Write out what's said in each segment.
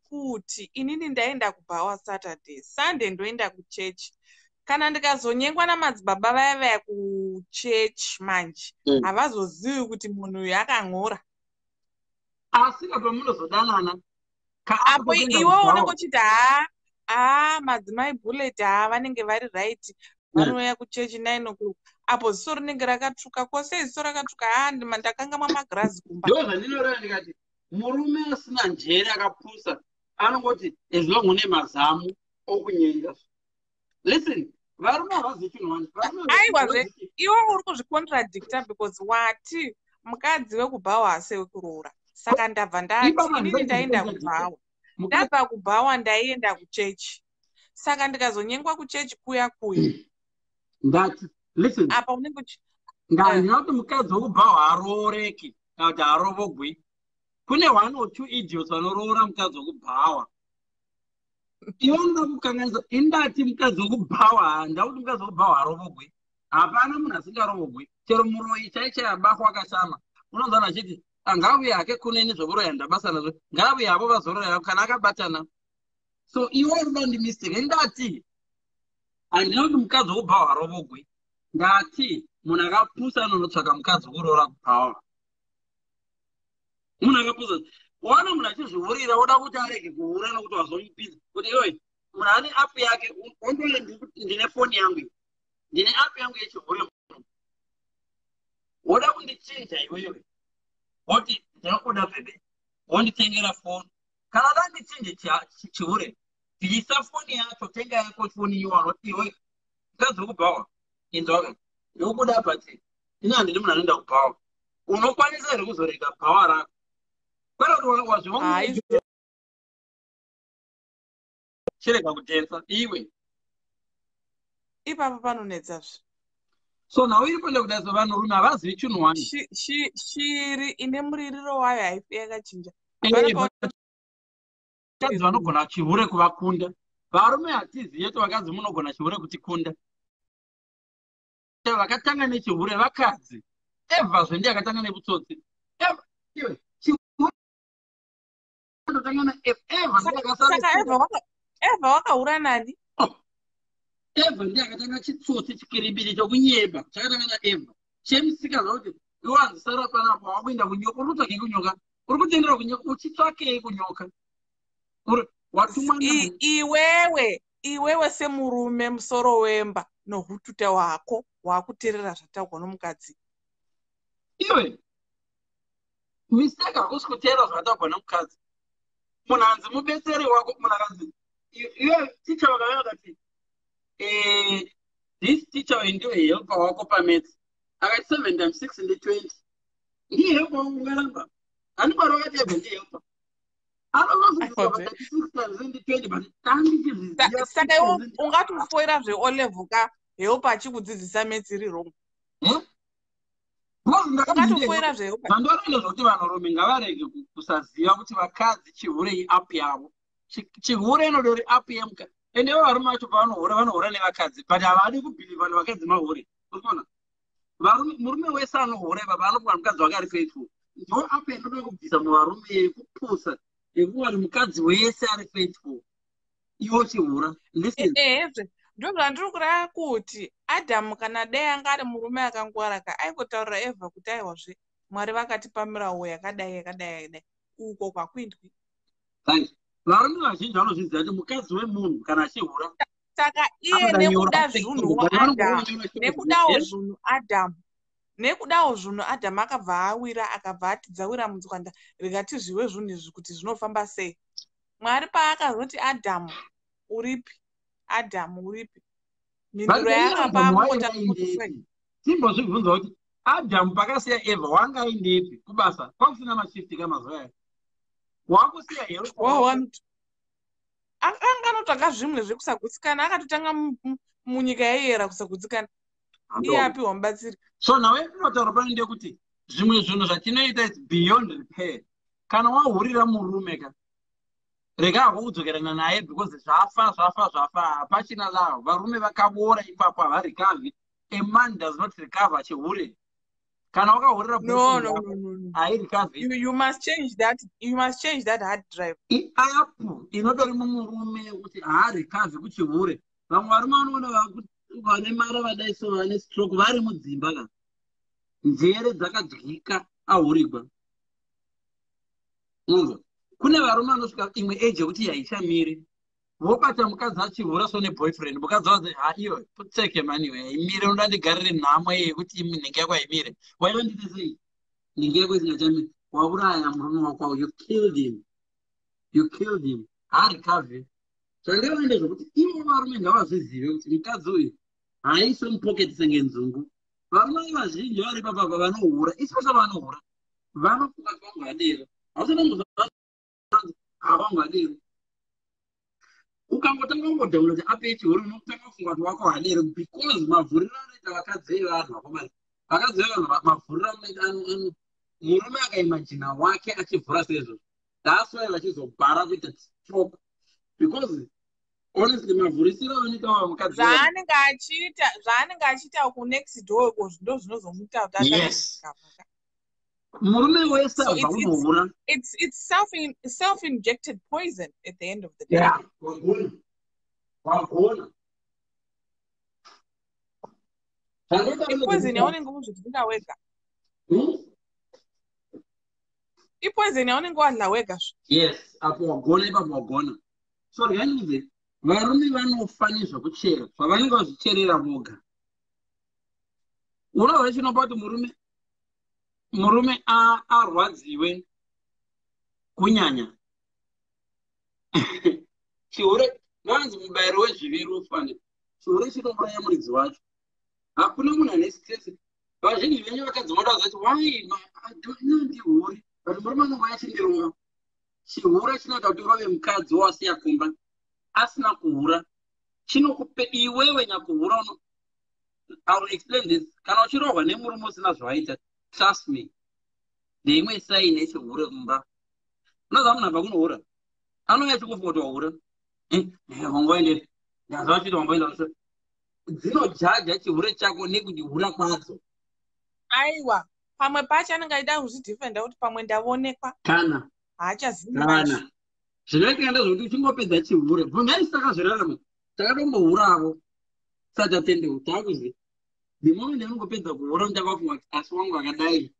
Kuti inini ndaenda kubhawa Saturday, Sunday ndoenda kuchechi. Kana ndikazonyengwa namadzibaba vaya vaya kuchechi manje, havazozivi kuti munhu uyu akang'ora. Asi ka pamunozodanana apo iwe unenge uchiti, "Ha ha, madzimai Bullet, ha, vanenge vari right, vanouya kuchechi 9 o'clock." Apo ziso rinenge rakatsvuka. Kwose ziso rakatsvuka, ha, ndakangamwa magirazi kumba. Ndo zvandinoreva ndikati murume asina njere, akapusa, anongoti as long une mazamu okunyenga. Listen, varume havazivi chinhu wani. Aiwazve, iwe uri kuzvicontradicta because wati mukadzi wekubhawa asewekuroora. Saka ndabva ndati inini ndaenda kubhawa, ndabva kubhawa ndaienda kuchechi, saka ndikazonyengwa kuchechi kuya kuya. Ndati, listen. Apa unenge uchi Ndandina kuti mukadzi wekubhawa harooreki kana kuti harovogwi. Kune one or two idiots vanoroora mukadzi wekubhawa. Iwe unoda kukanganisa. Indati mukadzi wekubhawa, ndakuti mukadzi wekubhawa harovogwi. Hapana munhu asingarovogwi, chero muroyi chai chai abahwa akashama. Unonzwana achiti angauye hake kuneni, zvokuroya ndabasa nazvo, ngauye havo vazoroya kana akabatana. So iwe unoda ndimistake. Ndati handina kuti mukadzi wekubhawa harovogwi. Ndati munhu akapusa anonotsvaka mukadzi wekuroora kubhawa. Munhu akapusa, waona munhu achizvihurira, woda kuti arege kuhura nokuti wazomupinza kuti iwe munhu ane app yake. Ondore, ndine foni yangu iyi, ndine app yangu yechihure. Woda kundichinja iwewe, woti ndinokuda babe, wonditengera foni. Kana da ndichinje chihure, bvisa foni yacho, tenga yako foni iwano. Iwe mukadzi wekubhawa, inzwaka, ndinokuda, but ini handidi munhu anoenda kubhawa. Unokwanisa here kuzorega bhawa rako? Kwete kuti wazviona, chirega kudhensa iwe. Ipapo panonetsazve. So nhau iri kuenda kudai, so vanhurume havazivi chinhu wani. Shiri ine muririro wayo haifi yakachinja. Vakadzi vanogona chihure kuvakunda. Varume hatizive kuti vakadzi munogona chihure kutikunda. Vakatanga nechihure vakadzi. Evha zve ndiye akatanga nebutsotsi. Iwe, chihure ndotanga naEva. Saka Evha wakahura nani? Evha ndiye akatanga chitsotsi, chikiribiri chokunyeba chakatanga naEvha, chemusika, zvakuti iwanzisara panapa wakuenda kunyoka. Uri kutsvakei kunyoka? Uri kutendera kunyoka? Uchitsvakei kunyoka? Watumwa? Iwewe semurume, musoro wemba, nohututa hwako, hwakuteerera zvataurwa nomukadzi. Iwe, mistake hakusi kuteera zvakataurwa nomukadzi. Munhu anzi mubetseri wako, munhu akanzi iwe ticha, vakauya vakati, "This teacher ndiwe helper wako pamaths," akati 7 times 6 ndi 20, ndiye helper wangu, ungaramba? Handibari wakati ebe ndiye helper. Saka iwe ungatofoira zveO-level ka, helper achikudzidzisa maths iri wrong? Ungatofoira zvehelper? Zvandoreva zvokuti vanhurume ngavarege kusaziva kuti vakadzi chihure iapp yavo. Chihure inodori app yemuka. Ende ivo varume vacho pavanohura, vanohura nevakadzi, but havadi kubhilivha kuti vakadzi mahure. Urikuona, murume wese anohura ipapa anofunga mukadzi wake ari faithful. Ndo app yandinoda kubvisa muvarume, yekupusa, yekuti mukadzi wese ari faithful, iwo chihura. Listen. Ehezve, ndo zvandiri kureva kuti Adhamu, kana dai anga ari murume akangwara ka, aingotaurira Evha kuti, "Aiwazve, Mwari vakatipa mirawo yakadai, yakadai, yakadai, uko kwakuindwi." Thanks. Varume vazhinji vanozviziva kuti mukadzi wemunhu kana achihura Saka iye nekuda zvinhu Adhamu, nekudawo zvinhu Adhamu, nekudawo zvinhu Adhamu akabva awira, akabva ati dzawira mutswanda, rikati zviwe zvinhu izvi kuti zvinofamba sei. Mwari paakazoti, "Adhamu, uripi? Adhamu, uripi?" mhinduro yaakapa akota. Timbozvibvunza kuti Adhamu pakasiya Evha wanga aindepi? Kubasa kwakusina mashifti kamazuva aya, wakusiya. Anga anotsvaga zvimwe zvekusagutsikana. Akatotanga munyika yaiyera kusagutsikana, iye apiwa mubatsiri. So nhau yatinotaura pano ndeyekuti zvimwe zvinhu zvatinoita is beyond repair. Kana wahurira murume ka, rega hako kudzokerana naye, because zvafa, zvafa, zvafa, hapachina love. Varume vakabora ipapo, havarecover. A man does not recover chihure. Kana wakahurira No, boyfriend no, yako, no, no, no. hairecover. You must change that. You must change that hard drive. Iapp inotori mumurume yekuti haarecover kuchihure. Vamwe varume vanoona vane mari vadai so, vane stroke vari mudzimba ka, njere dzakadyika, ahurigwa. Unzwa, kune varume vanosvika imwe age yekuti haichamiri, vobata mukadzi achihura so neboyfriend. Mukadzi wazi, "Ha, iwe putseke maniwe, haimire. Unoda ndigarire nhamo iye yekuti nhingi yako haimire? Waiva ndite sei nhingi yako isingachamiri?" Wauraya murume wako. You killed him, you killed him. Haarecover. Zvandava ndezvokuti ivo varume ngavazvizive kuti mukadzi uyu haaiswe mupocket senge nzungu. Varume vazhinji vari papapa vanohura, especially vanohura, vanofunga kuti vangu vadero. Hausana havangu vadero. Ukangotanga kungodownload app yechihure, unotanga kufunga kuti wako hadero, because mavhuriro anoita vakadzi vevanhu, vakomana, vakadzi vevanhu, mavhuriro anoita murume akaimagina wake achivhura seizvozvo. That's why vachizobhara kuita stroke, because honestly mavhurisiro anoita mukadzi Zvaanenge achiita kunext door uko ndo zvinozomuita kuti Murume wese abva kunohura, it's self injected poison at the end of the day. Yeah, wagona, wagona. Ipoison yaunenge uzvidzinga wega. Ipoison yaunenge wadla wega. Yes, apo wagona, ipapo wagona. So regai, varume vanofa nezvekuchera zvavanenge vazvicherera voga. Unoziva chinopa kuti murume arwadziwe kunyanya? Chihure vanzi mubayiro wezvivi rufa. Chihure chinouraya muridzi wacho. Hakuna munhu ane stress. Vazhinji venyu vakadzi moda kuzati, "Why ndihuri?" But murume anonge achindirova. Chihure chinoita kuti urove mukadzi wasiya kumba asina kuhura. Chinokupe iwewe nyakuhura. I will explain this. Kana uchirohwa nemurume usina zvawaita, trust me, ndeimwe sign yechihure kumba. Unoziva munhu abva kunohura anouya achikufunga kuti wahura. Wangoenderi ndazva achiti wamboenda. Dzinojaja chihure chako nekuhura kwadzo. Aiwa, pamwe pacho anenge achida kuzvidefenda kuti pamwe ndavonekwa. Kana Haachazivi. Kana zvinoitika ndezvekuti uchingopedza chihure, bvungaisi takazvirarama, takatombohuravo sati tatendeu, taakuzi the moment yaunongopedza kuhura, ndakafunga kuti asi wangu akadai.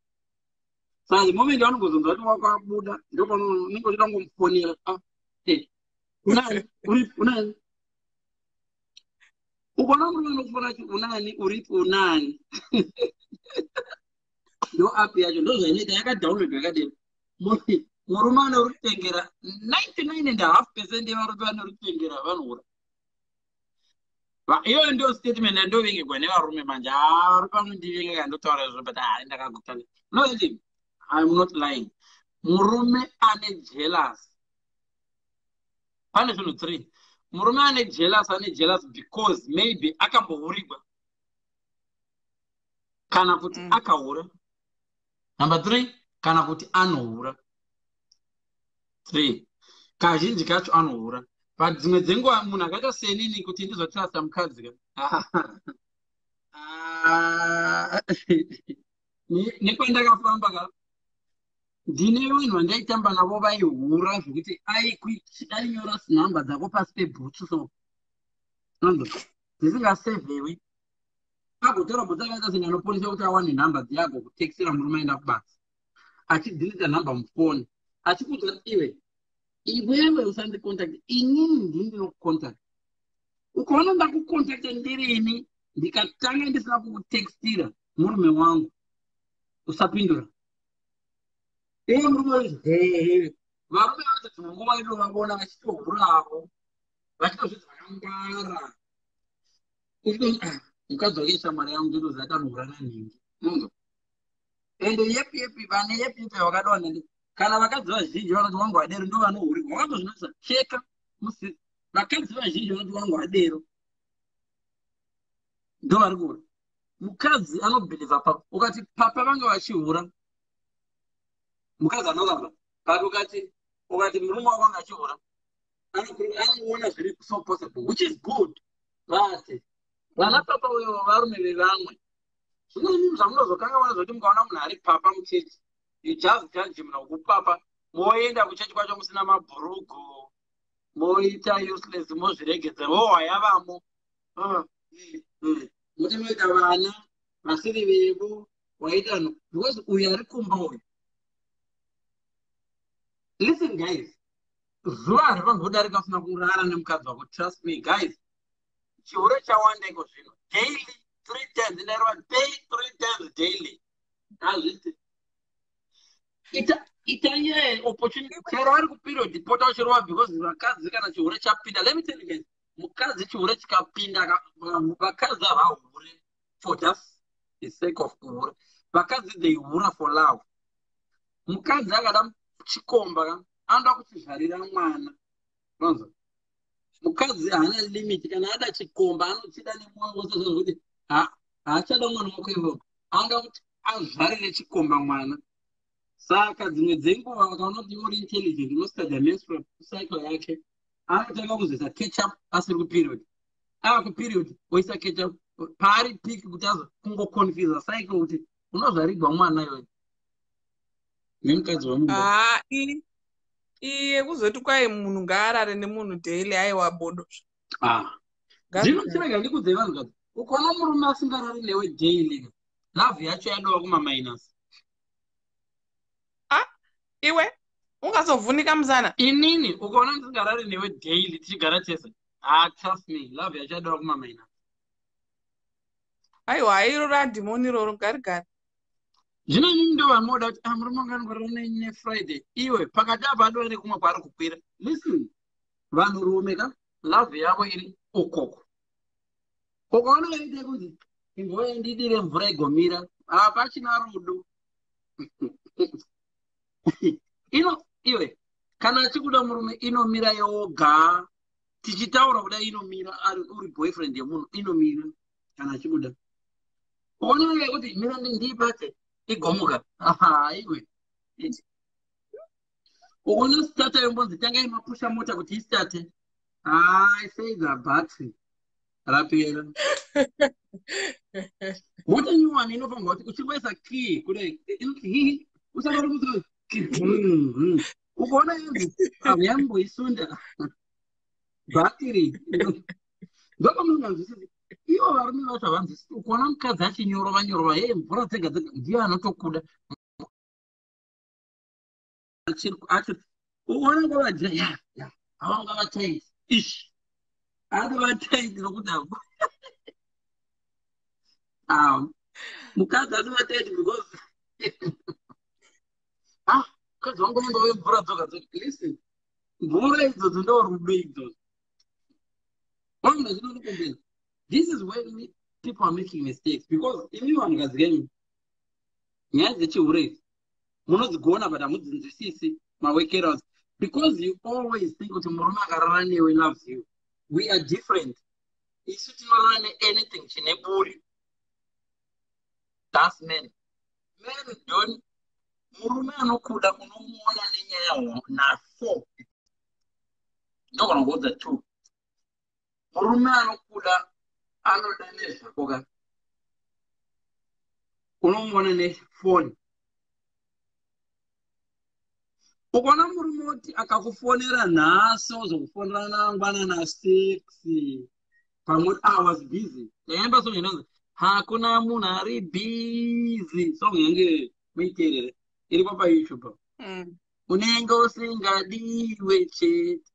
Saka the moment yaunongozonzwa kuti wakabuda, ndopaunenge uchida kungomufonera, "Ah, unani? Uripi? Unani?" Ukaona murume anokufona ati, "Unani? Uripi? Unani?" Ndo app yacho, ndo zvainoita, yakadownload yakadero. Murume anorutengera, 99.5% yevarume vanorutengera vanohura. Iyoyo ndo statement yandovengegwa nevarume manje. Haa, varume vanondivenga kandotaura izvo, but hai, ndakaguta. No, I'm not lying. Murume ane jealous, pane zvinhu three. Murume ane jealous, ane jealous because maybe akambohurigwa kana kuti akahura. Number three, kana kuti anohura. Three, kazhinji kacho anohura, but dzimwe dzenguva munhu akaita senini kuti ndizotrusta mukadzi ka. Ah, nekwandakafamba ka, ndine vanhu vandaitamba navo vaihura zvekuti ainyora nhamba dzako pasi pebhutsu, so anzo dzisingasevhewi, agotora bhutsu akaita senge anoponesa kuti awane nhamba dziya, agokutekisira murume aenda kubasa, achidelete nhamba mufoni, achikuudza kuti, "Iwe, iwewe usandicontact, inini ndini ndinokucontact. Ukaona ndakucontacta ndirini, ndikatanga ndisina kukutekstira, murume wangu, usapindura." Iye murume hehe. Varume vacho dzimwe nguva inovavona vachitohuravo, vachitozvidzi vakangwara. Ah, mukadzi wake shamwari yangu, ndinoziva kuti anohura nanhingi. Unzwa, ende yepi yepi vane yepi yepi vakadona. Kana vakadzi vazhinji vanoti wangu adero ndo vanohurirwa. Wakatozvinotisa, cheka musi, vakadzi vazhinji vanoti wangu adero ndo vari kuhura. Mukadzi anobhilivha papa, ukati papa vanga vachihura, mukadzi anoramba. But ukati murume wako anga achihura, anoona zviri so possible, which is good. But vana papa wevo varume vevamwe. Zvino imimi zvamunozokanganwa zvekuti mukaona munhu ari papa muchechi, you just judge munhu wekupapa, moenda kuchechi kwacho musina mabhurugu, moita useless, mozviregedza, wohwayavamo. Moti moita vana vasiri vevo, waita no because uyu ari kumba uyu. Listen guys, zuva harifanirwi kudarika usina kurara nemukadzi wako. Trust me guys, chihure chawanda iko zvino. Daily three times, ndairova day three times daily. Hazviti ita nyaya opportunity chero ari kuperiod, pota uchirova, because vakadzi kana chihure chapinda, let me tell you guys, mukadzi chihure chikapinda, vakadzi havahure for just the sake of kuhura. Vakadzi, they hura for love. Mukadzi akada chikomba, anoda kuchizvarira mwana. Unonzwa, mukadzi haana limit. Kana ada chikomba, anochida nemwoyo wose, zvokuti haachada mwana wako ivo, anoda kuti azvarire chikomba mwana. Saka dzimwe dzenguva akaona kuti uri intelligent, unostudy menstrual cycle yake, anotanga kuzoisa ketchup asiri kuperiod. Ava kuperiod, oisa ketchup paari peak, kuti azo kungoconfusa cycle, kuti unozvarigwa mwana iwe nemukadzi wemumba. Iye kuzoti kwai munhu ngaarare nemunhu daily, aiwa, bodo. Zvino chirega ndikudzei, vanhukadzi, ukaona murume asingarari newe daily, love yacho yadova kumaminus. Ah, iwe ungazovhunika musana. Inini ukaona ndisingarari newe daily tichigara tese, ah, trust me, love yacho yadova kumaminus. Aiwa, iro radhimoni iroro garigari. Zvino inini ndo vamoda kuti, ah, murume wangu anorara neFriday. Iwe pakati apa adova nekumwe kwaari kukwira. Listen, vanhurume ka, love yavo iri ukoko. Ukaona vaite kuti imboya ndidire mvura igomira, hapachina rudo ino. Iwe kana achikuda murume, inomira yoga. Tichitaura kudai, inomira. Ari uri boyfriend yemunhu, inomira kana achibuda. Ukaona kuti mira ndiibate, igomuka, iwe ukaona starter yombonzi tangai mapusha mota kuti istarte, hai, seidza bhatri rapera. Mota nyuwani inofanirwa kuti uchingoisa key kudai, inoti hihi, usati ukaona inzi yamboisunda bhatiri. Ndopamunonzwisisi, ivo varume vacho havanzwisisi. Ukaona mukadzi achinyorova nyorova, hei, mvura dzega dzega, ndiye anotokuda. Ukaona ngavadya ya ya, havanga vatight, ish, anova tight nokuti mukadzi anova tight because, ah, mukadzi wangu unongove mvura dzoga dzoga. Listen, mvura idzodzo ndo rudo idzodzo. Vanhu zvinonikombera, this is where people are making mistakes, because imi vanhukadzi kenyu, nyaya dzechihure idzi munodzigona, but hamudzinzwisisi mawekero, because you always think kuti murume akarara newe loves you. We are different. Isu tinorara neanything chine buri. That's men. Men don't. Murume anokuda unomuona nenyaya na4, ndogona kuudza two. Murume anokuda, anoda nezvako ka, unomuona nefoni. Ukaona murume oti akakufonera nhasi, ozokufonera nangwana na6 pamwe, "I was busy." Ndaimba song inonzi "Hakuna Munhu Ari Busy", song yange muiteerere, iripo paYouTube. Unenge usingadiwe chete.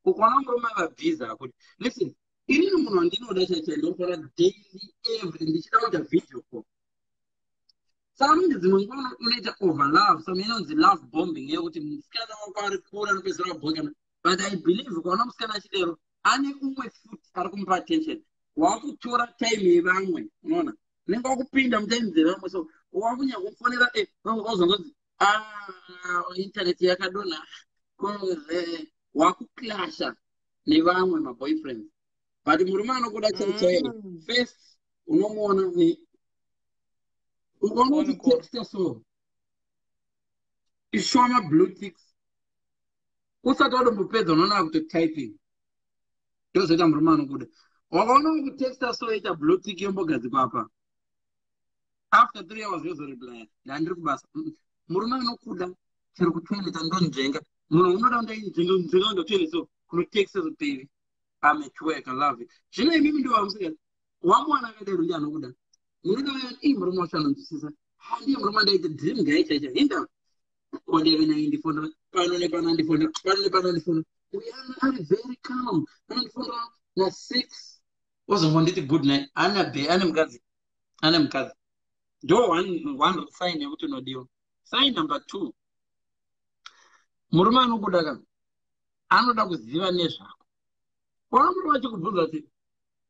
Ukaona murume ava busy akuti, listen, inini munhu wandinoda chaichai ndinofanira daily, every, ndichida kuita video call. Saka manje dzimwe nguva unoita overlove. Some inonzi love bombing, yekuti musikana wako ari kure, anopedzisira wabhokana. But I believe ukaona musikana achidero, ane umwe futi ari kumupa attention. Wakutora time yevamwe, unoona unenge wakupinda mutime dzevamwe, so wakunyanya kumufonera, wazongonzi, "Ah, internet yakadonha." Wakuclasha nevamwe maboyfriends. But murume anokuda chaichaiye, first unomuona ne ukaona uchitexta, so ishowa mablue ticks, usati wadombopedza unoona kutotyping. Ndozoita murume anokuda. Wakaona kutexta, so ita blue tick yombogadzikwa apa. After 3 hours yozoreplya, "Ndandiri kubasa." Murume anokuda, chero kutoilet andonzvenga. Munhu unoda ndainzvenga nzvenga ndotoilet, so kunotekisa, "Baby, I'm at work, I love you." Zvino imimi ndo vamusika wamuwana akadaro, ndi anokuda. Munoda ii, murume wacho anonzwisisa. Handiye murume andaita dream guy chaicha. Hinda wandaive naye, ndifonera pano nepano, andifonera pano nepano, andifonera. Uyana ari very calm, anondifonera na6, ozongonditi good night. Ana be ane mukadzi, ane mukadzi. Ndo one sign yekuti unodiwa. Sign number two, murume anokuda ka anoda kuziva nezvako. Wana murume achikubvunza kuti,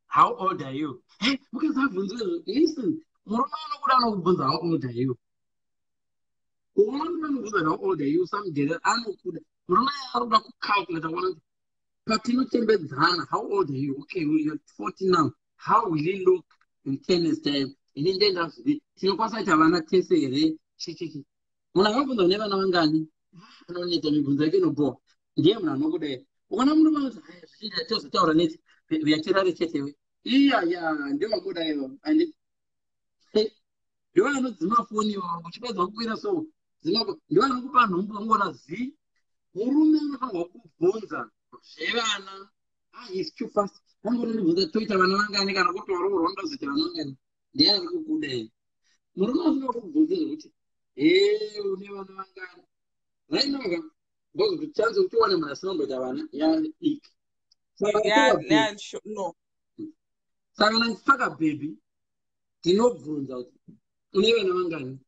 "How old are you?" Hey, mukadzi abvunzwe. Listen, murume anokuda anokubvunza, "How old are you?" Uona murume anokubvunza, "How old are you?" Samudhere anokuda. Murume anoda kucalculata kuona kuti patinochembedzana, how old are you? Okay, you're 40 now. How will you look in 10 years time? Ini ndenda zvidi, tinokwanisa kuita vana tese here? Chichichi, munhu akabvunza, "Une vana vangani?" Anoneta, mibvunzo yake inoboha. Ndiye munhu anokudai. Ukaona murume anoti, "Haya, zvichiita tozotaura neti yatirare chetewe," iya ya ndewakuda ivo. Andi ndiwo anodzima foni iwawo uchipedza kukwira, so dzima. Ndiwo anokupa nhumbu, ungoona zi. Murume anofanirwa kubvunza zvevana. Ah, is too fast. Angorondibvunza, "Toita vana vangani?" Kana kuti waroorwa, unoda vana vangani? Ndiye ari kukuda here? Murume asina kukubvunza zvekuti, "He, une vana vangani?" Right now ka, because kuti chance kuti uwane munhu asina kumboita vana yadiki. No. Saka kana ndichitsvaka bhebhi, ndinobvunza kuti, "Une vana vangani?"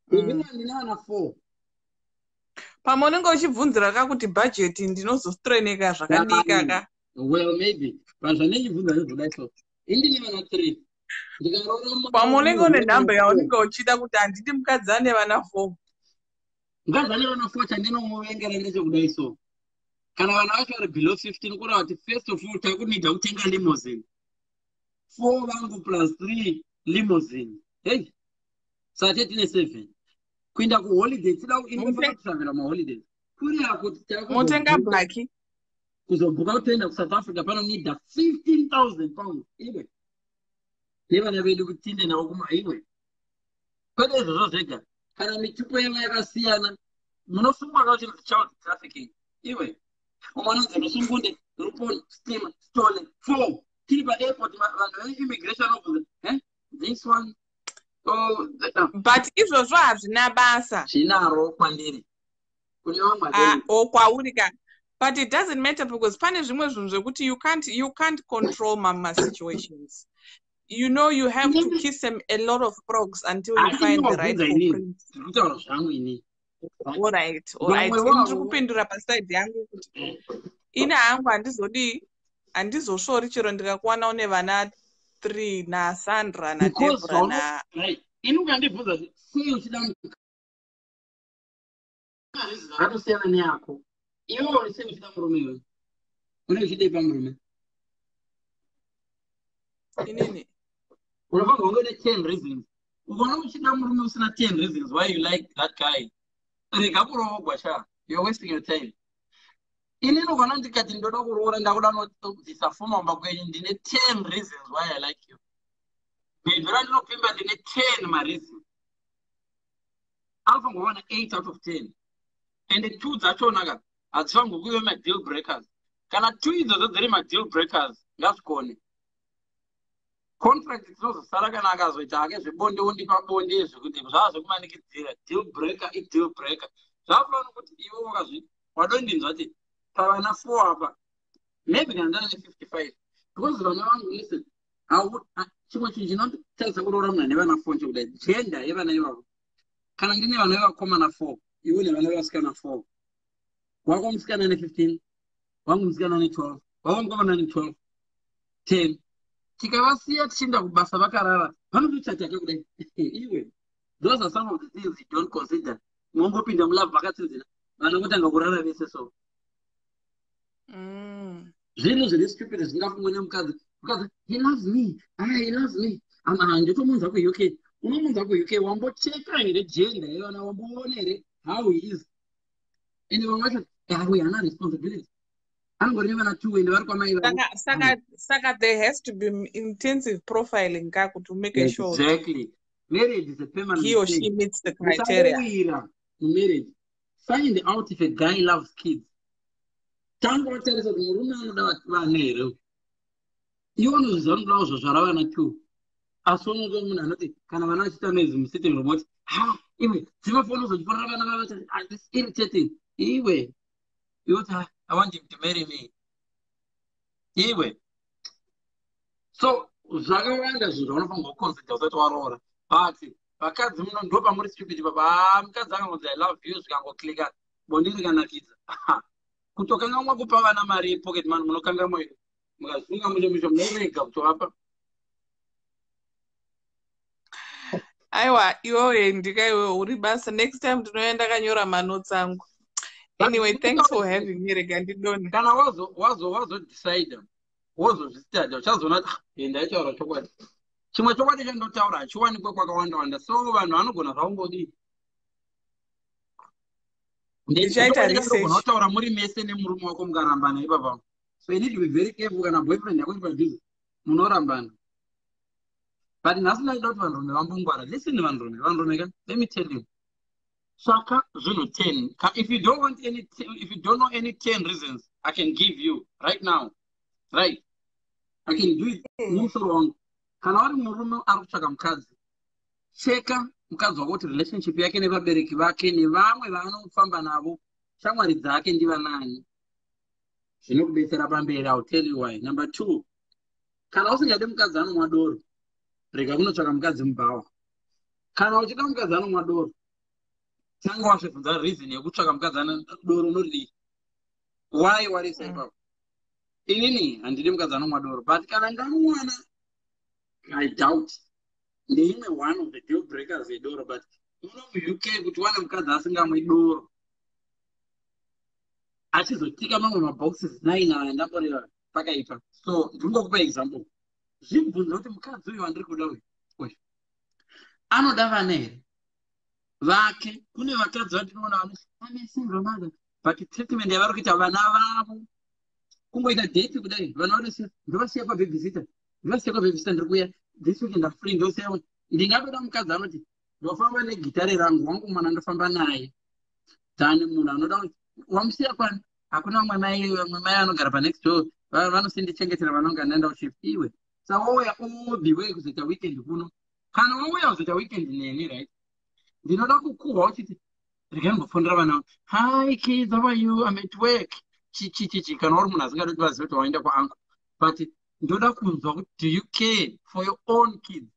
Bhebhi, "Ndine vana four." Pamwe unenge uchibvunzira ka kuti bhajeti ndinozostreneka zvakadii kaka. Well, maybe vanhu zvandinechibvunza nezvodai, so indine vana three, ndikaroora. Pamwe unenge une nhamba yaunenge uchida kuti, "Handidi mukadzi ane vana four." Mukadzi ane vana four, chandinomuvengera ndechekudai, so kana vana vacho vari below 15, kureva kuti first of all takunida kutenga limousine. Four vangu plus three limousine, hei, saka tetine seven. Kuenda kuholiday, tida inofanira kutravela maholidays, kureva kuti Motenga bhaki. Kuzobhuka kutoenda kuSouth Africa panonida £15,000, iwe, nevana vedu kuti tiinde navo kuma. Iwe, kwete izvozvo zvega, kana mitupo yavo yakasiyana, munosungwa ka chinhu child trafficking. Iwe, umwe anonzi Rusungunde, Rupon, Stima, Stole, four tiri paairport, vanhu veimmigration obvunza, "Eh, this one?" Oh, But izvozvo hazvina basa. Zvinaro kwandiri, kune vamwe. Ah, o kwauri ka, but it doesn't matter because pane zvimwe zvinhu zvekuti you can't control masituations. You have to kiss them, a lot of frogs, until you find the right prince. Ndikutaura zvangu ini. Alright, ndiri kupindura paside yangu kuti ini hangu handizodii, handizosvori chero ndikakuwana une vana three naSandra naDebra na Ini ukandibvunza kuti sei uchida, zvakatosiyana neyako. Iwe sei uchida murume? Iwe une uchidei pamurume? Inini? Unofanirwa kunge une 10 reasons. Ukaona uchida murume usina 10 reasons why you like that guy, rega kuroogwa sha, you're wasting your time. Inini ukaona ndikati ndoda kuroora, ndakuda nobvisa fuma mumba kwenyu, ndine 10 reasons why I like you. Bhebhi randinopfimba, ndine 10 mareasons. Anofanirwa kuwana 8 out of 10, and two dzachona ka hadzifanirwi kuve madeal breakers. Kana two idzodzo dziri madeal breakers, ngazvikone. Contract tinozosara kana akazoita hake zvebonde, wondipa bonde, zvekuti zvava zvekumanikidzira. Deal breaker ideal breaker. Zvakafanana nokuti iwe wakazvi wadondinzwa kuti pavana four apa, maybe kana ndava ne55, because vana vangu, listen, chimwe chinhu chinotadzisa kuroora munhu ane vana four nchekudai, gender yevana ivavo. Kana ndine vana vevakomana four, iwe nevana vevasikana four, wako musikana ne15, wangu musikana ne12, wako mukomana ne12, 10, tikavasiya tichienda kubasa vakarara, vanotochata kudai. Iwe, those are some of the things you don't consider. Mongopinda mulove vakatsinzina, vana votanga kurara vese, so zvinhu zviri stupid zvingafungwa nemukadzi. Mukadzi, "He loves me. Ah, he loves me. Ndotomunza kuUK." Unomunza kuUK, wambocheka here gender yevana? Wamboona here how he is? Ende vamwe vacho awe haana responsibility, anongori nevana two, ende vari kwamai. Saka there has to be intensive profiling ka kuti umake sure. Exactly. Marriage is a permanent He or thing. she meets the criteria. Musangowira mumarriage. Find out if a guy loves kids. Tanga watarisa kuti murume anoda vana here uyu. Iwe unozviziva unoda kuzozvara vana two. Asi unoda munhu anoti kana vana vachiita noise musitting room oti ha iwe dzima foni uzochifonera vana vava, ah, this irritating. Iwe iwe uti, "Ah, I want him to marry me." Iwe, so zvakawanda zvinhu zvaunofanirwa kuconsider usati waroora. But vakadzi muno ndo pamuri stupid baba. Ah, mukadzi akangonzi "I love you", zvikangoclicka, bonde rikanakidza, kutokangamwa kupa vana mari yepocket money. Munokangamwa iro mukasunga mushe mushe, munorega kutovapa. Aiwa, iwewe ndika, iwewe uri basa. Next time ndinouya ndakanyora manotes angu. Anyway, thanks for having me. Rega ndidone. Kana wazodecida, wozozvistada, uchazoona kuti, "Ah, ndaitaura chokwadi." Chimwe chokwadi chandotaura hachiwanikwe kwakawanda wanda, so vanhu vanogona zvaungodii. Ndichaita research. Kutaura muri mese nemurume wako, mukarambana ipapa. So you need to be very careful kana boyfriend yako iri padhuze, munorambana. But nhasi ndaida kuti vanhurume vambongwara. Listen, vanhurume, vanhurume ka, let me tell you, tsvaka zvinhu 10. If you don't want any, if you don't know any 10 reasons, I can give you right now, right? I can do it mumusoro wangu. Kana uri murume ari kutsvaka mukadzi, cheka mukadzi wako kuti relationship yake nevabereki vake nevamwe vaanofamba navo, shamwari dzake ndivanani. Zvinokubetsera pamberi. I'll tell you why. Number two, kana usingadi mukadzi anomwa doro, rega kunotsvaka mukadzi mubhawa. Kana uchida mukadzi anomwa doro, tanga wazvibvunza reason yekutsvaka mukadzi ane doro, unoridii? Why warisa ipapo? Inini handidi mukadzi anomwa doro, but kana ndamuwana, I doubt ndeimwe one of the deal breakers yedoro. But muno muUK, kuti wane mukadzi asingamwi doro achizotika mamwe maboxes nine aya ndamboreva, pakaipa. So ndingokupa example. Zvibvunza kuti mukadzi uyu wandiri kuda uyu uyu anoda vana here vake? Kune vakadzi vandinoona vane single mother, but treatment yavari kuita vana vavo, kungoita date kudai, vana vanosiya, "Ndovasiya kwababysitter, ndovasiya kwababysitter, ndiri kuuya this weekend, I'm free, ndosiya." Ndingatoda mukadzi anoti, "Ndofamba negitare rangu, wangu mwana ndofamba naye," than munhu anoda kuti, "Wamusiya kwani?" "Hakuna vamwe mai, vamwe mai anogara panext door, vanosindichengetera vanonga ndaenda kushift." Iwe saka wauya all the way kuzoita weekend kuno. Kana wauya kuzoita weekend neni, right, ndinoda kukuhwa uchiti, "Regai ndimbofonera vana. Hi kids, how are you? I'm at work," chichichichi. Kana uri munhu asingadi kuti vazive kuti waenda kwaangu, but ndoda kunzwa kuti do you care for your own kids?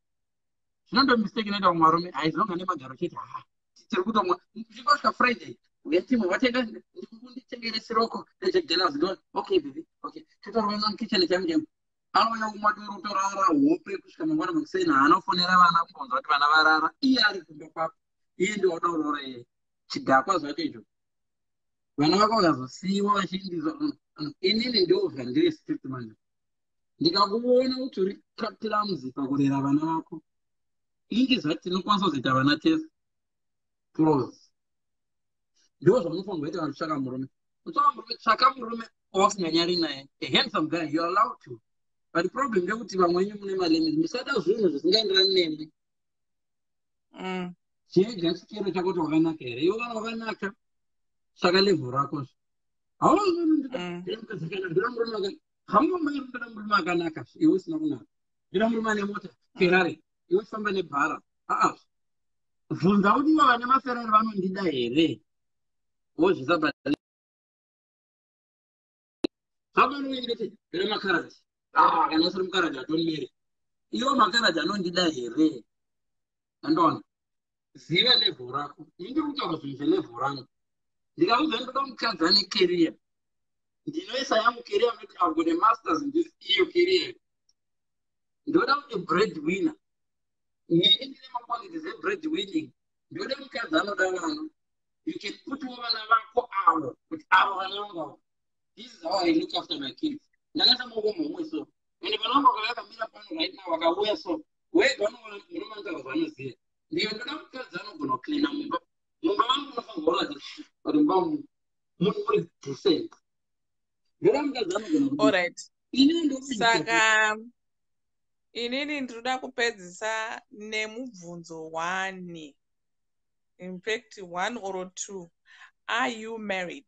Zvinondo mistake inoita vamwe varume, haizonga nemagaro chete. Ha, tiri kutomwa chikosvika Friday, uyatimwe watenga, "Nditengere siroko neJack Daniels." Ndo, "Okay baby, okay." Totorwa mukitchen chaimo chaimo, anouya kumwa doro, torara hope kusvika mangwana makuseni. Haana kufonera vana kunzwa kuti vana varara. Iye ari kumba kwako, iye ndiwauda kuroora, iye chidhakwa zvacho icho. Vana vako vakazosiyiwa vachiindiswa. Inini ndo zvandiri strict manje. Ndikakuona kuti uri clumsy pakurera vana vako, ingi zvati tinokwanisa kuzoita vana tese close. Ndo zvamunofanirwa kuita kana kutsvaka murume. Kutsvaka murume, tsvaka murume wausinganyari naye, a handsome guy, you are allowed to. But problem ndekuti vamwe venyu mune malimits. Musada zvinhu zvisingaenderani nemwi. Chega chikero chako kuti wakanaka here iwe. Kana wakanaka, tsvaka level rako. Hauna, murume akanaka, iwe usina kunaka. Ndira murume ane mota Ferrari, iwe uchifamba nebhara. Aa, bvunza kuti ivo vane maFerrari vanondida here? Wozvisa zvavanoiti, ndira makaradhi. Ah, kana usiri mukaradhi, hatonimere. Iwo makaradhi anondida here? Andoona, ziva level rako. Indiri kutaura zvinhu zvelevel rangu. Ndikaudza ndoda mukadzi ane career, ndinoisa yangu career, noti I've got a masters in this. Iyo career ndoda kuti bread winner, nini ndine maqualities ebread winning. Ndoda mukadzi anoda vana. You can putwo vana vako avo kuti avo vana vangu avo, this is how I look after my kids. Ndakaisa maoko muhomwe so, ende vana vangu vakauya vakamira pano right now, vakauya so, wega unoona murume anotaura zvaanoziva. Ndiyo ndoda mukadzi anogona kucleana mumba. Mumba vangu munofanirwa kuratidza kuti mumba munhu muri decent. Ndoda mukadzi anogona kuti Alright. ini ndo Saka Inini ndinoda kupedzisa nemubvunzo one, in fact one or two. Are you married?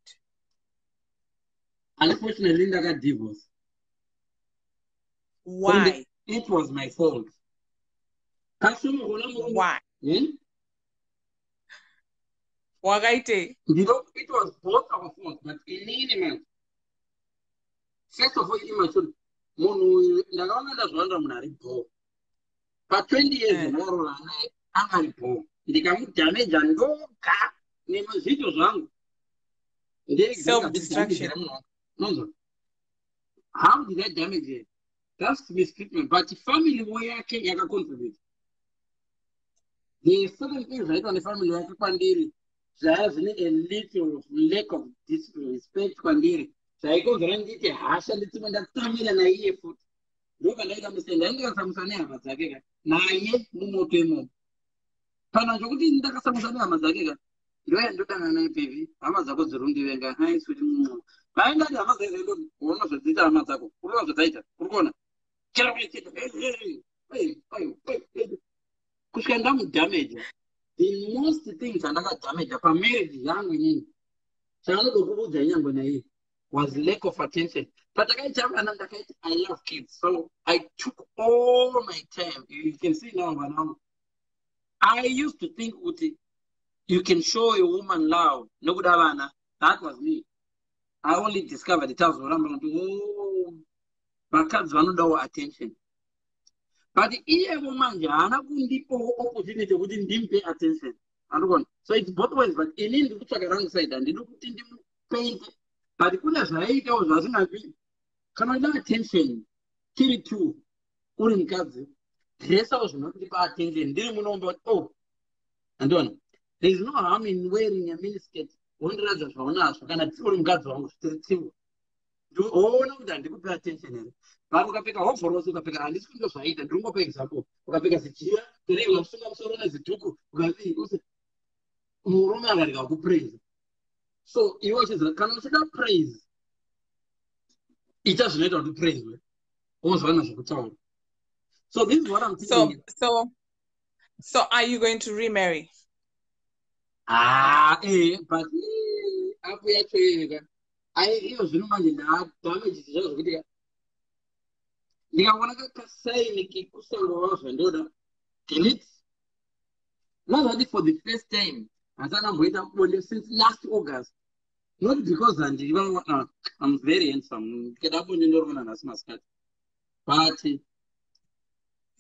Unfortunately, ndakadivorce. Why? It was my fault. Kashoma. Why? Wakaitei? It was both our fault, but inini man, first of all, ini macho munhu uyu ndakaona ndazviwanira munhu ari bho pa20 years. Ndakaroora naye anga ari bho, ndikamudhameja ndoga nemazviito zvangu. Self-destruction. Nonzwa, how did I damage her? That's mistreatment, but family wo yake yakacontribute. There certain things zvaitwa nefamily yake kwandiri zvaya zvine a little lack of respect kwandiri, zvaikonzera nditi hasha, nditsime ndatsamira naiye futi. Ndopandaita mistake. Ndaindikasamusa nehama dzake ka, naye mumoto imomo. Pana chokuti ndakasamusa nehama dzake ka, ndoya ndodana naye, "Baby, hama dzako dziri kundivenga." "Hai sweet." Vaingati hama dzake ndoti, "Uona zvadziita hama dzako? Uri kuona zvadzaita? Uri kuona?" Chero kusvika ndamudhameja. The most things andakadhameja pamarriage yangu inini, chaanoda kuudza inyangwe naiye, was lack of attention. Patakaita vana, ndakaita, I love kids, so I took all my time. You can see now vana vangu. I used to think kuti you can show a woman love nokuda vana. That was me. I only discovered it azoramba kuti, oh, vakadzi vanodawo attention. But iyevo manje haana kundipawo opportunity yekuti ndimupe attention, andikuona? So it's both ways, but inini ndiri kutsvaka rangu side. Handidi kuti ndimupainte, but kune zvaiitawo zvasingapi. Kana uida attention tiri two, uri mukadzi, dresawo zvinotipa attention. Ndiri munomba kuti, oh, andiona, there is no harm in wearing a miniskirt wondiradza zvaunazvo. Kana uri mukadzi wangu, tiri two, woona kuti handikupe attention here? But ukapfeka hovhorosi, ukapfeka, handisi kundo zvaita, ndiri kungopa example, ukapfeka zijira terei, ukasunga musoro nezidhuku, ukadii, murume akarega kupraise. So iwe uchiziva, kana uchida praise, ita zvinoita kuti praiswe, wozvana zvekutaura. So this is what I'm thinking. So are you going to remarry? Ah, but apo yacho yega ai, iyo zvino manje ndadamage zvazvo zvokuti ndikaona kasign kekusangova zvandoda, delete. Nazvati for the first time handisana mboita bonde since last August, not because handiva, I'm very handsome, ndikada bonde ndoriona nhasi masikati, but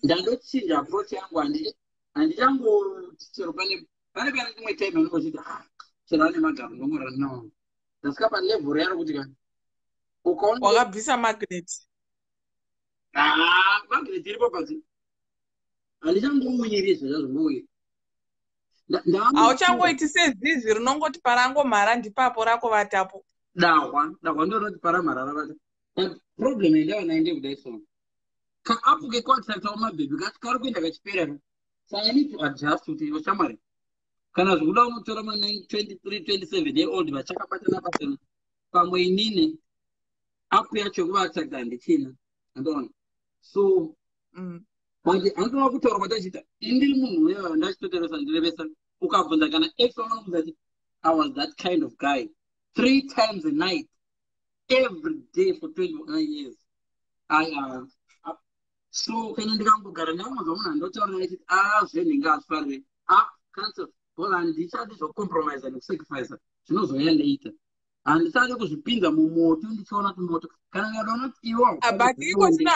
ndandochinja approach yangu. Handichangoti chero pane imwe time anongochiti, ah, chero ane magaro ndongora. No, ndasvika palevel yaro kuti ka ukaona wakabvisa magnet. Ah, magnet iripo pasi, handichangowiri zvazvazvongowiri. Hauchangoiti sezizi rinongoti parangomhara ndipapo rakovatapo. Dahwa, dahwa ndoroti paramhara ravata. But problem yandava nayo ndekudai, so kaapp kekuattractawo mabhebhi kacho kari kuenda kachipera, so I need to adjust kuti iwe shamwari, kana zvikuda unotora ma23 27 year old vachakabatana batana pamwe. Inini app yacho yekuvaattracta handichina, andoona? So but handinoda kutaura kwatachiita. Indiri munhu uya ndachitoteresa, ndirevesa. Ukabvunza kana ex vanobvunza kuti I was that kind of guy, three times a night, every day for 29 years. I so kana ndikangogara ndakangonzwa munhu andotaura naye chiti, a zvenhinga hazvifarire, a cancel, because handichadi zvokucompromisa nekusacrifica zvinozouya later. Handichadi kuzvipinza mumoto ndichiona kuti moto kana ndikadaona kuti iwo Ah, but iko zvino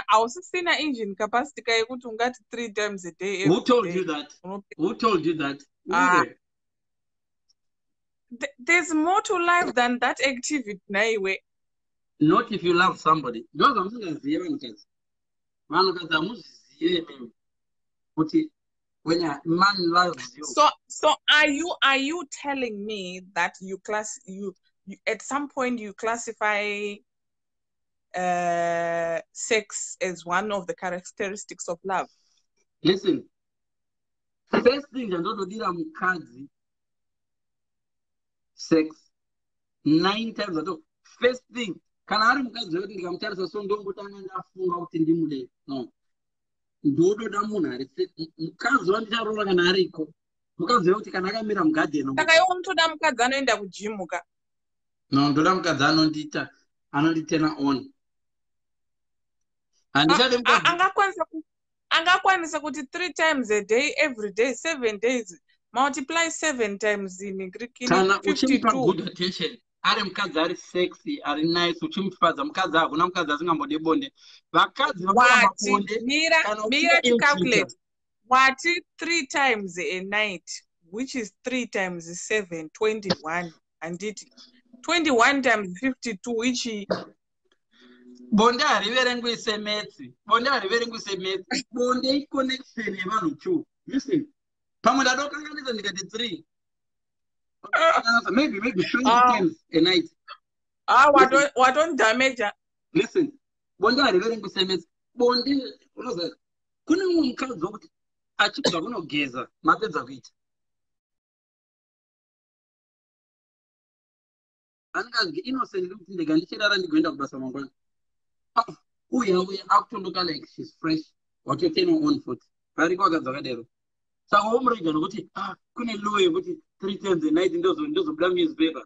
hausisina engine capacity ka yekuti ungati three times a day. Who told you that? Who told you that? Ah. There's more to life than that activity naiwe. Not if you love somebody. Ndo zvamusingazive vanhukadzi. Vanhukadzi hamuzvizive imimi kuti when a man loves you. So are you telling me that you class you, you at some point you classify sex as one of the characteristics of love? Listen, first thing chandotodira mukadzi, sex. Nine times out of first thing, kana ari mukadzi wekuti ndikamutarisa so ndombotanga ndafunga kuti ndimude, no. Ndotoda munhu ari mukadzi wandicharoora kana ariko, mukadzi wekuti kana akamira mugadheni. Saka iwe unotoda mukadzi anoenda kugym ka? No, ndoda mukadzi anondiita, anonditurn on. Handichadi mukadzi Angakwanisa kuti three times a day, every day, 7 days, multiply seven times in Kana uchimupa 52. good attention, ari mukadzi ari sexy, ari nice, uchimufadza mukadzi, hakuna mukadzi asingambodi bonde. Vakadzi vakaramba Wati bonde mira kana mira, to uchiita calculate, wati three times a night, which is three times seven, 21, handiti? 21 times 52, which Bonde hariverengwi semaths. Bonde hariverengwi semaths. Bonde iconnection yevanhu two. Listen, pamwe ndadokanganisa ndikati three, maybe 20 times a night. Ah, watondamaja. Listen, bonde hariverengwi semaths. Bonde, unoziva kune mumwe mukadzi wokuti achibva kunogeza, mapedza kuita, anenge azvi innocent kuti ndega ndichirara, ndigoenda kubasa mangwana. Ah, uya uya akutondoka like she's fresh, watoturn on futi. Variko vakadzi vakadero. Saka womurega nokuti, ah, kune law yekuti three times a night ndozobuda munewspaper.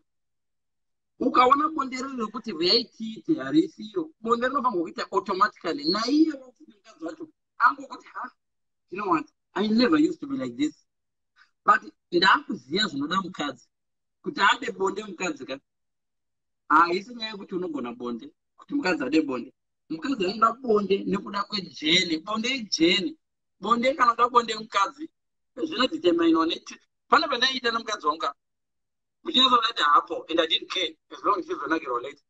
Ukaona bonde riri rekuti vaitiite, harisiyo bonde. Rinofanirwa kuita automatically naiye mukadzi wacho angokuti, "Ha, you know what, I never used to be like this, but ndaakuziva zvinoda mukadzi kuti ade bonde." Mukadzi ka, haisi nyaya yekuti unogona bonde kuti mukadzi ade bonde. Mukadzi anoda bonde nekuda kwejourney. Bonde ijourney. Bonde, kana uda bonde mukadzi, zvinodeterminwa. Pane pandaiita nemukadzi wangu, muchinyatsoda hapo, and I didn't care as long ichizonakirwa later.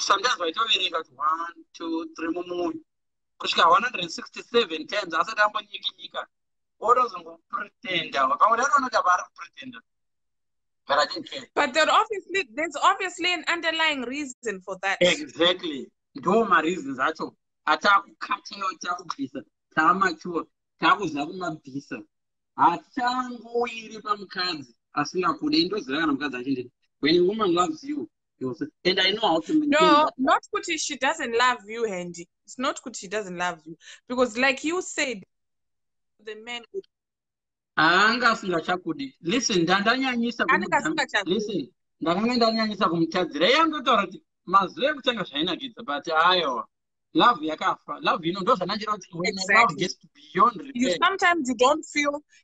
Sometimes vaitoverenga kuti one, two, three mumwoyo kusvika 167 times asati ambonyikinyika, otozongopretenda. Pamwe ndatoona kuti apa ari kupretenda, but I didn't care. But there's obviously an underlying reason for that. Exactly, ndo mareasons acho atakukatayo, takubvisa, taamature, takuziva kumabvisa. Hatichangowiri pamukadzi asingakude. Indoziva kana mukadzi achindida. When a woman loves you, you will say, and I know how to maintain No, that. Not kuti she doesn't love you, Handy. It's not kuti she doesn't love you. Because like you said, the man Haanga asingachakudi. Listen, ndandanyanyisa Anenge asingachakudi. Listen, ndakanga ndanyanyisa kumutadzira. Iye andotaura kuti mazuva ekutanga zvainakidza, but aiwa, love yakafa. Love ino, ndo zvandanjira kuti when love gets to beyond You repair. Sometimes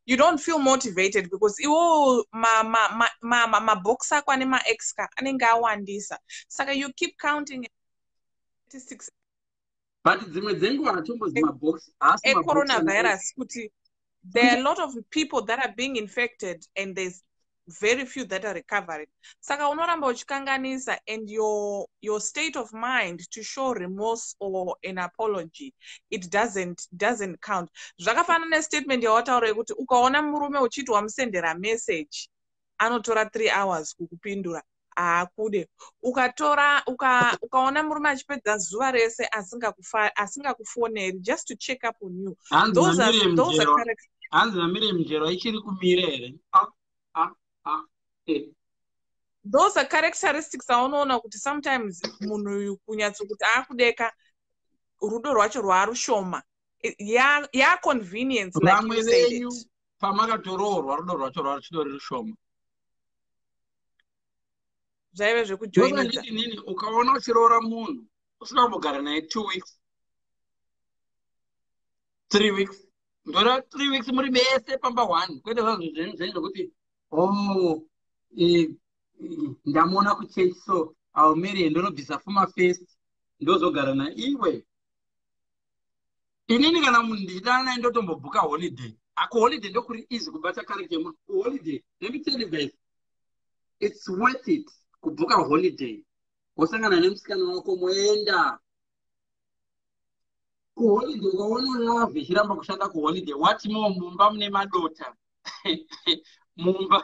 you don't feel motivated because iwo mabox ako ane maex ka anenge awandisa, saka you keep counting statistics. But dzimwe dzenguva hatombozi mabox, haasi mabox. Ecoronavirus, kuti there are a lot of people that are being infected and there's very few that are recovering, saka unoramba uchikanganisa and your state of mind to show remorse or an apology, it doesn't count. Zvakafanana nestatement yawataura yekuti ukaona murume uchiti wamusendera message, anotora 3 hours kukupindura, haakude. Ukatora ukaona murume achipedza zuva rese asingakufoneri just to check up on you, Hanzi those are naMiriam those are Njero, character hanzi naMiriam Njero, ichiri kumira here? Ah, ah, ah, eh. Those are characteristics aunoona kuti sometimes munhu uyu kunyatsokuti akudeka, rudo rwacho rwarushoma, yaconvenience, like Vamwe you said venyu it. pamakatoroorwa, rudo rwacho rwaruchidori rushoma. Zvaive zvekujoinidza. Ndosanditi nini, ukaona uchiroora munhu usina kumbogara naye 2 weeks, 3 weeks, ndora 3 weeks muri vese pamba one, kwete zvazvo zvenyu zvenyu zvokuti, "Oh, ndamuona kuchechi, so I'll marry, ndonobvisa fuma first, ndozogara naiwe." Inini kana munhu ndichidana naye, ndotombobhuka holiday. Akuholiday ndokuri easy kubata character yemunhu. Kuholiday, let me tell you guys, it's worth it kubhuka holiday, wosangana nemusikana wako, moenda kuholiday. Ukaona love ichiramba kushanda kuholiday, what more mumba mune madota mumba?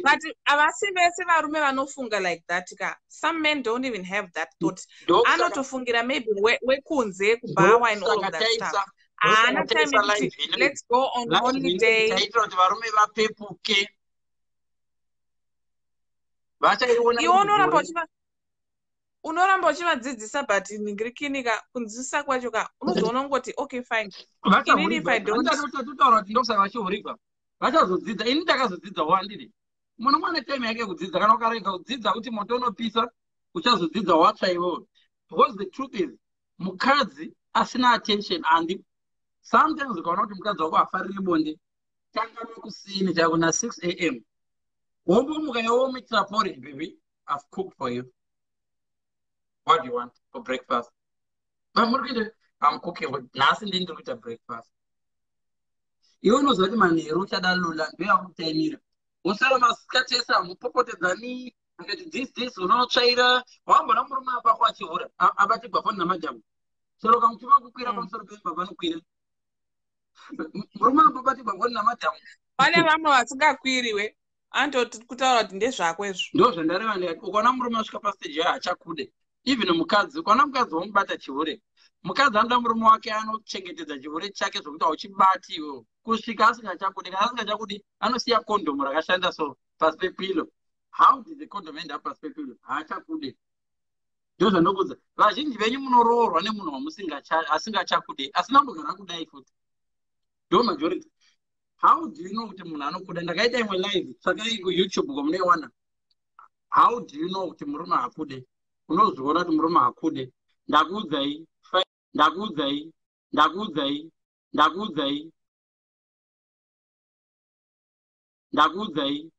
But havasi vese varume vanofunga like that ka. Some men don't even have that thought. Anotofungira maybe wekunze, kubhawa and all of that stuff. Haana time yekuti let's go on holiday. Taitira kuti varume vapepuke, vachaiona. Iwe unoramba uchiva Unoramba uchivadzidzisa, but ningirikini ka, kunzwisisa kwacho ka, unozoona ungoti, "Okay, fine." Inini if I don't- Totaura kuti ndokusaka vachihurigwa, vachazodzidza. Ini ndakazodzidzawo, handidi munhu mwana time yake yekudzidza. Kana ukarega kudzidza kuti moto unopisa, uchazodzidza watsva iwewe, because the truth is, mukadzi asina attention handi. Sometimes ukaona kuti mukadzi wako hafariri bonde, tanga makusini chako na6 a.m., wombomuka, iwomuitira porridge. "Baby, I've cooked for you. What do you want for breakfast?" Muri kuita, "I'm cooking for nhasi, ndini ndiri kuita breakfast." Iwe unoziva kuti manheru uchada lula, ndoyakutaimira. Wosara masikati ese hamupopotedzani. Akati this this, unotsvaira. Wambona murume apako achihura, abatigwa foni namadhamu? Chero kamuchima kukwira pamusoro pemba, panokwira murume ambobatigwa foni namadhamu. Pane vamwe vasingakwiriwe, anototi kutaura kuti ndezvako izvo. Ndo zvandareva. Ndikati ukaona murume asvika pastage yayo, hachakude. Even mukadzi, ukaona mukadzi womubata chihure, mukadzi anoda murume wake, anochengetedza chihure chake zvokuti hauchibati iwewo kusvika asingachakudi. Kana asingachakudi, anosiya kondomu rakashanda so pasi pepillow. How did the condom end up pasi pepillow? Haachakude. Ndo zvandokudza. Vazhinji venyu munoroorwa nemunhu asingachakude, asina kundogara kudai futi. Ndo majority. How do you know kuti munhu anokuda? Ndakaita imwe live, tsvakai kuYouTube kwamunoiwana. How do you know kuti murume hakude? Unozviona kuti murume hakude. Ndakuudzai, ndakuudzai, ndakuudzai, ndakuudzai, ndakuudzai.